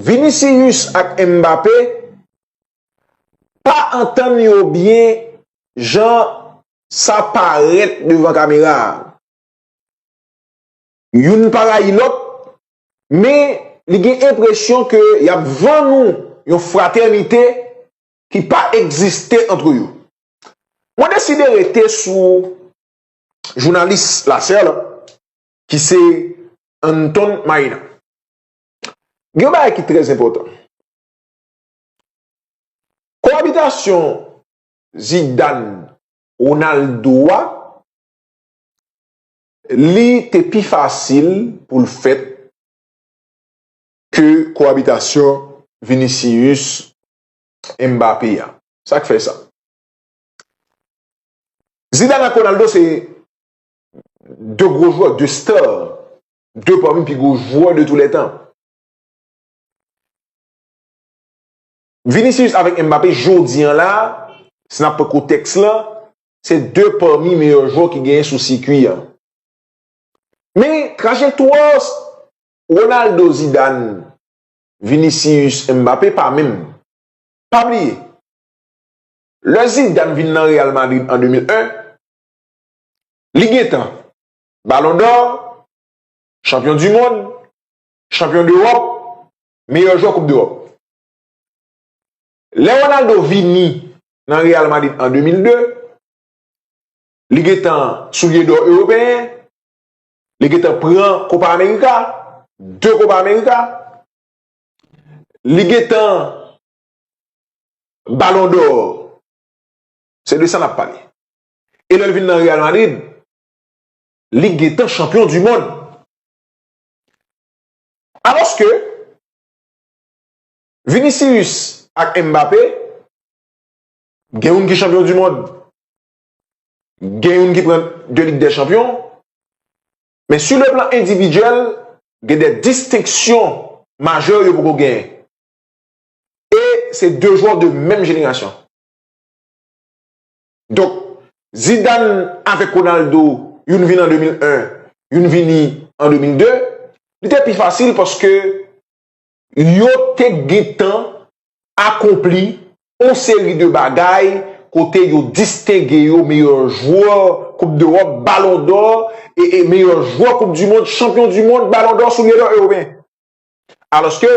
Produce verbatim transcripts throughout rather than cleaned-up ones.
Vinicius ak Mbappé pa antann yo byen jan sa parèt devan kamera a. Youn pa rayi lòt, men li gen enpresyon ke y ap vann ou yon fratènite ki pa egziste ant yo. Mwen deside rete sou jounalis Lasè la, ki se Anton Marina. Gen yon bagay ki trè enpòtan. Kowabitasyon Zidane Ronaldo a, li te pi fasil pou l fèt ke kowabitasyon Vinicius Mbappé a. Sa k fè sa? Zidane ak Ronaldo se de gwo jwè, de star, de pami pi gwo jwè de tou lè tan. Vinicius avèk Mbappé jodi an la, si n ap pran kontèks lan, se de pami meyè jwè ki genyen sou sikwi an. Men trajektwa Ronaldo, Zidane, Vinicius, Mbappé pa menm. Pa bliye, lè Zidane vin nan Real Madrid an de mil en, li gentan Balon dò, chanpyon di mond, chanpyon dewòp, meyè jwè koup dewòp. Lè Ronaldo vini nan Real Madrid an de mil de, li gentan soulye dò ewopeyen, li gentan pran Copa America, de Copa America, li gentan Balon dò, se de sa n ap pale. E lè l vin nan Real Madrid, li gentan chanpyon di mond. Alòske Vinicius ak Mbappé, gen youn ki chanpyon di mond, gen youn ki pran de Lig dè Chanpyon, men sou le plan endividyèl, gen de distenksyon majè yo poko genyen. E se de jwè de menm jenerasyon. Donk, Zidane avèk Ronaldo, youn vin an de mil en, youn vini an de mil de, li te pi fasil paske yo te gentan akonpli yon seri de bagay kote yo distenge yo meyè jwè Koup dewòp, Balon dò, e, e meyè jwè Koup di mond, chanpyon di mond, Balon dò, soulye dò ewopeyen. Alòske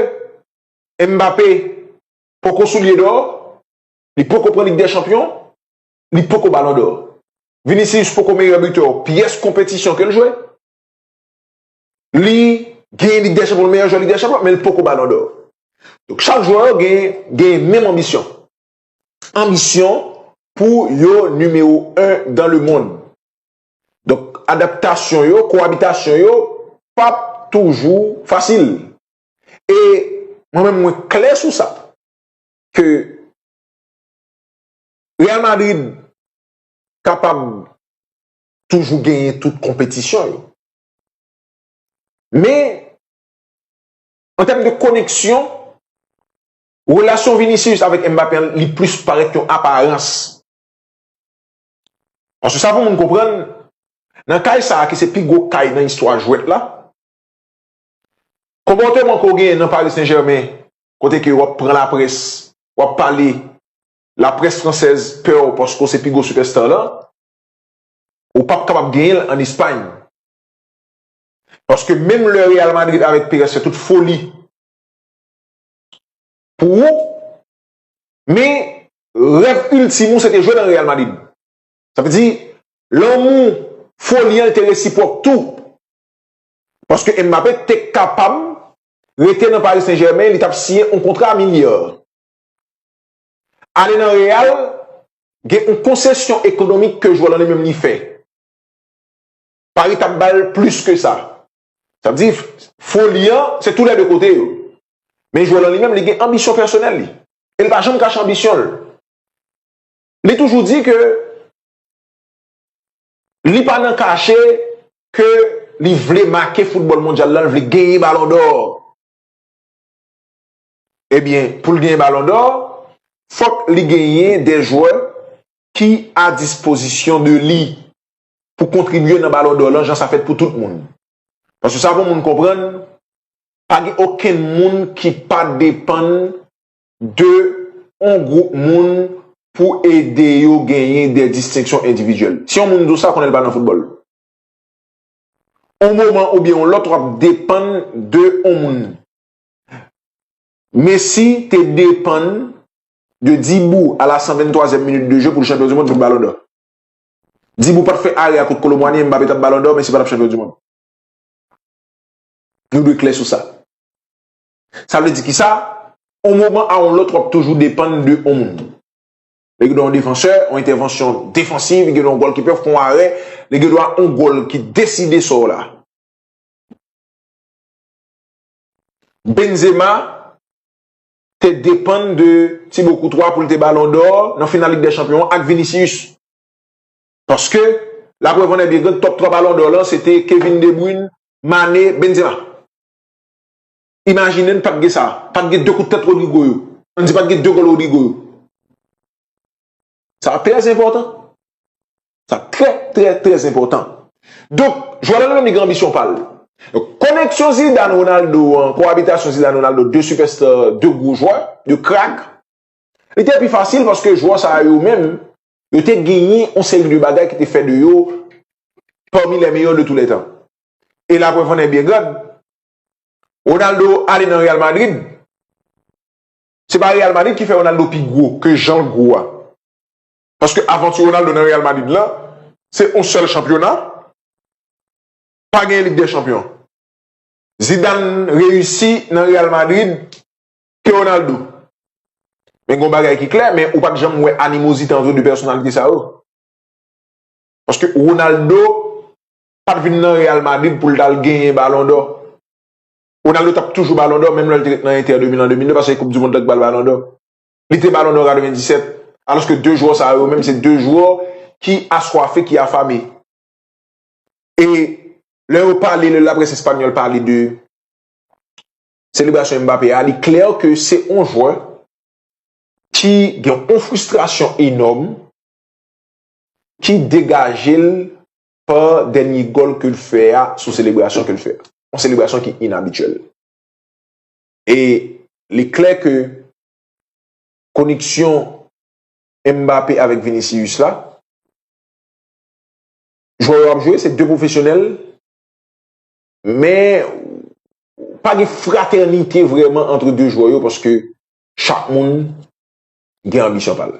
Mbappé poko soulye dò, li poko pran Lig dè Chanpyon, li poko Balon dò. Vinicius poko meyè bitè pyès konpetisyon ke l jwe. Li genyen Lig dè Chanpyon, meyè jwè Lig dè Chanpyon, men li poko Balon dò. Donk, chak jwè yo gen, gen menm anbisyon. Anbisyon pou yo nimewo en dans le monde. Donk, adaptasyon yo, kowabitasyon yo, p ap toujou fasil. E mwen menm, mwen klè sou sa, ke Real Madrid kapab toujou genyen tout konpetisyon yo. Men, an tèm de koneksyon, relasyon Vinicius avèk Mbappé an, li plis parèt yon aparans. Paske sa pou moun konprann, nan kay sa a ki se pi gwo kay nan istwa jwèt la, konpòteman ke w genyen nan Paris Saint-Germain, kote ke w ap pran laprès, w ap pale, laprès fransèz pè w paske w se pi gwo sipèsta lan, ou p ap kapab genyen l ann Espay. Paske menm lè Real Madrid avèk Perez fè tout foli pou ou, men rèv iltim ou se te jwe nan Real Madrid. Sa vle di, lanmou foli an, li te resipwòk tou. Paske Mbappé te kapab rete nan Paris Saint-Germain, li t ap siyen yon kontra milyè. Ale nan Real, gen yon konsesyon ekonomik ke jwè lan li menm li fè. Paris t ap ba l plis ke sa. Sa vle di, foli an, se tou lè de kote yo. Men jwè lan li menm, li gen anbisyon pèsonèl li. E li pa janm kache anbisyon l. Li toujou di ke li pa nan kache ke li vle make foutbòl mondyal la, li vle genyen Balon dò. Ebyen, pou l genyen Balon dò, fòk li genyen de jwè ki a dispozisyon de li pou kontribye nan Balon dò lan, jan sa fèt pou tout moun. Paske sa pou moun konprann, Pa gen okenn moun ki pa depann de yon gwoup moun pou ede yo genyen de distenksyon endividyèl. Si yon moun di w sa, konnen l pa nan foutbòl. Yon moman oubyen yon lòt, w ap depann de yon moun. Messi te depann de Dibu à la cent vingt-troisième minute de jeu pou l chanpyon du monde, pou l Ballon d'Or. Dibu pa t fè arè a kont Kolomwani, Mbappé t ap Ballon d'Or, Messi pa t ap chanpyon du monde. Nou dwe klè sou sa. Sa vle di ki sa? Yon moman a yon lòt, w ap toujou depann de yon moun. Lè gen yon defansè, yon entèvansyon defansiv, lè gen yon gòlkipè, fè yon arè, lè gen yon gòl ki deside sò w la. Benzema te depann de Thibaut Courtois pou l te Ballon d'Or nan final Lig dè Chanpyon an ak Vinicius. Paske, la preuve en est bien grande, top twa Ballon d'Or lan, se te Kevin De Bruyne, Mané, Benzema. Imajine n, pa t gen sa. Pa t gen de kout tèt Rodrygo yo. Ann di pa t gen de gòl Rodrygo yo. Sa trè enpòtan. Sa trè, trè, trè enpòtan. Donk, Joao Dalmeida gen anbisyon pa l. Donk, koneksyon Zidane-Ronaldo an, koabitasyon Zidane-Ronaldo, de sipèsta, de gwo jwè, de krak, li te pi fasil paske jwè sa yo menm, yo te genyen yon seri de bagay ki te fè de yo parmi les meilleurs de tous les temps. E la preuve en est bien grande, Ronaldo ale nan Real Madrid, se pa Real Madrid ki fè Ronaldo pi gwo ke jan l gwo a. Paske avanti Ronaldo nan Real Madrid lan, se yon sèl chanpyona, pa gen Lig dè Chanpyon. Zidane reyisi nan Real Madrid ke Ronaldo. Men gen yon bagay ki klè, men ou pa t janm wè animozite ant de pèsonalite sa yo. Paske Ronaldo pa t vin nan Real Madrid pou l t al genyen Ballon d'Or. Ronaldo t ap toujou Ballon d'Or, menm lè l te ret nan Inter de Milan de mil de, paske Koup di Mond lan t bal Ballon d'Or. Li te Ballon d'Or an katrevenndisèt. Alòske de jwè sa yo menm, se de jwè ki aswafe, ki afame. E lè yo pale, lè laprès espanyòl pale de selebrasyon Mbappé a, li klè ke se yon jwè ki gen yon fristrasyon enòm ki degaje l pa dènye gòl ke l fè a sou selebrasyon ke l fè a. Yon selebrasyon ki inabityèl. E li klè ke koneksyon Mbappé avèk Vinicius la, jwè yo ap jwe, se de pwofesyonèl, men pa gen fratènite vrèman ant de jwè yo, paske chak moun gen anbisyon pa l.